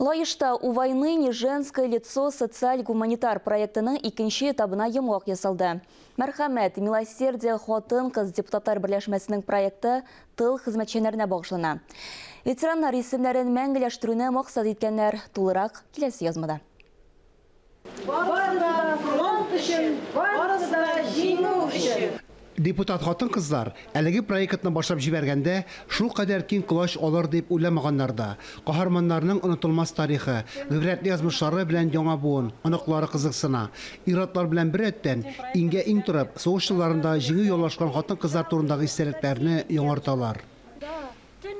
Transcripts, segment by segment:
Лаешта У войны не женское лицо социаль-гуманитар проектының икенче этабына йомгак ясалды. Мәрхәмәт, Милосердие хатын-кыз депутатлар берләшмәсенең проекты тыл хезмәтчәннәренә багышлана. Ветераннар исемнәрен мәңгеләштерүне максат иткәннәр. Тулырак киләсе язмада. Барысы да фронт өчен, барысы да җиңү өчен! Депутат хатын-кызлар әлеге проектны башлап җибәргәндә, шулкадәр киң колач алыр дип уйламаганнар да. Каһарманнарның онытылмас тарихы, гыйбрәтле язмышлары белән яңа буын, оныклары кызыксына. Ир-атлар белән беррәттән, иңгә-иң торып, сугыш елларында җиңү яулашкан хатын-кызлар турындагы истәлекләрне яңарталар.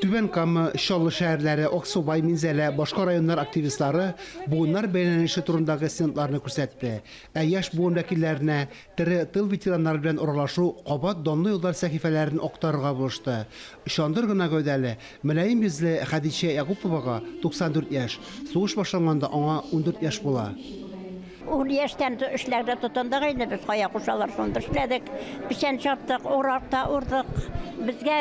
Түбән Кама, Чаллы шәһәрләре, Аксубай, Минзәлә, башка районнар активистлары буыннар бәйләнеше турындагы стендларны күрсәтте. Ә яшь буын вәкилләренә тере тыл ветераннары белән аралашу кабат данлы еллар сәхифәләрен актарырга булышты. Чандыр гына гәүдәле, мөлаем йөзле Хәдичә Ягуповага 94 яшь, сугыш башланганда аңа 14 яшь була. Ун яшьтән эшләргә тотындык инде без, кая кушалар шунда эшләдек. Печән чаптык, урак та урдык. Безгә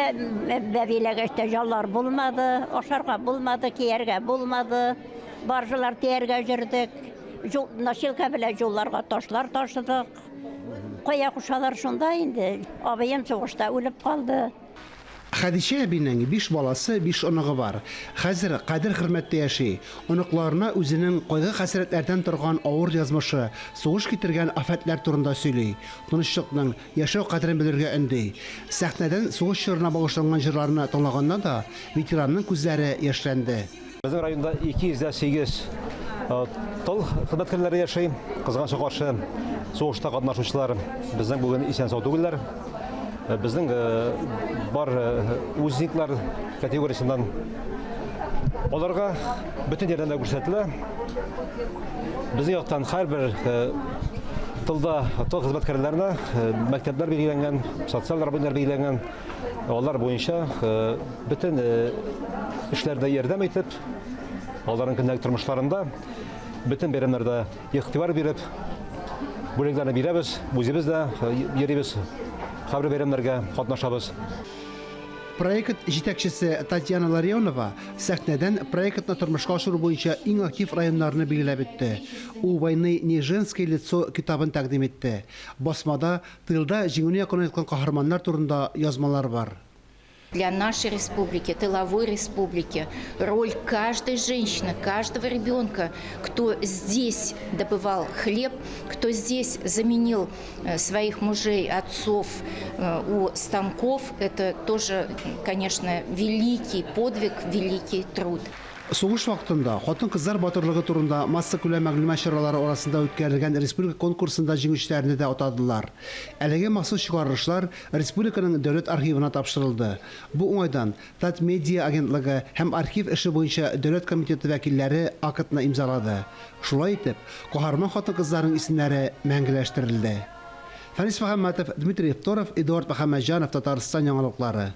бәбиләгәч тә җаллар булмады, ашарга булмады, кияргә булмады. Баржалар тияргә йөрдек. Носилка белән юлларга ташлар ташыдык. Кая кушалар шунда инде. Абыем сугышта үлеп калды. Хәдичә әбинең биш баласы, биш оныгы бар. Хәзер кадер-хөрмәттә яши. Оныкларына үзенең кайгы-хәсрәтләрдән торган авыр язмышы, сугыш китергән афәтләр турында сөйли, тынычлыкның, яшәү кадерен белергә өнди. Сәхнәдән сугыш чорына багышланган җырларны тыңлаганда да ветеранның күзләре яшьләнде. Безнең районда 208 тыл хезмәткәрләре яши. Кызганычка каршы, сугышта катнашучылар безнең бүген исән-сау түгелләр. Безнең бар узниклар категориясеннән аларга бөтен ярдәм дә күрсәтелә. Безнең яктан һәрбер тылда тыл хезмәткәрләренә мәктәпләр билгеләнгән, социаль работниклар билгеләнгән. Алар буенча бөтен эшләрдә ярдәм итеп, аларның көндәлек тормышларында бөтен бәйрәмнәрдә игътибар биреп, бүләкләрне бирәбез, үзебез дә йөрибез, һәрбер бәйрәмнәргә катнашабыз. Проект җитәкчесе Татьяна Ларионова сәхнәдән проектны тормышка ашыру буенча иң актив районнарны билгеләп үтте. У войны не женское лицо китабын тәкъдим итте. Басмада Тылда җиңүне якынайткан каһарманнар турында язмалар бар. Для нашей республики, тыловой республики, роль каждой женщины, каждого ребенка, кто здесь добывал хлеб, кто здесь заменил э, своих мужей, отцов э, у станков, это тоже, конечно, великий подвиг, великий труд. Сугыш вакытында хатын-кызлар батырлыгы турында массакүләм мәгълүмат чаралары арасында үткәрелгән республика конкурсында җиңүчеләрне дә атадылар. Әлеге махсус чыгарылышлар республиканың дәүләт архивына тапшырылды. Бу уңайдан Татмедиа агентлыгы һәм архив эше буенча дәүләт комитеты вәкилләре актны имзалады. Шулай итеп, каһарман хатын-кызларның исемнәре мәңгеләштерелде. Фәнис Мөхәммәтов, Дмитрий Второв, Эдуард Мөхәммәтҗанов, Татарстан яңалыклары.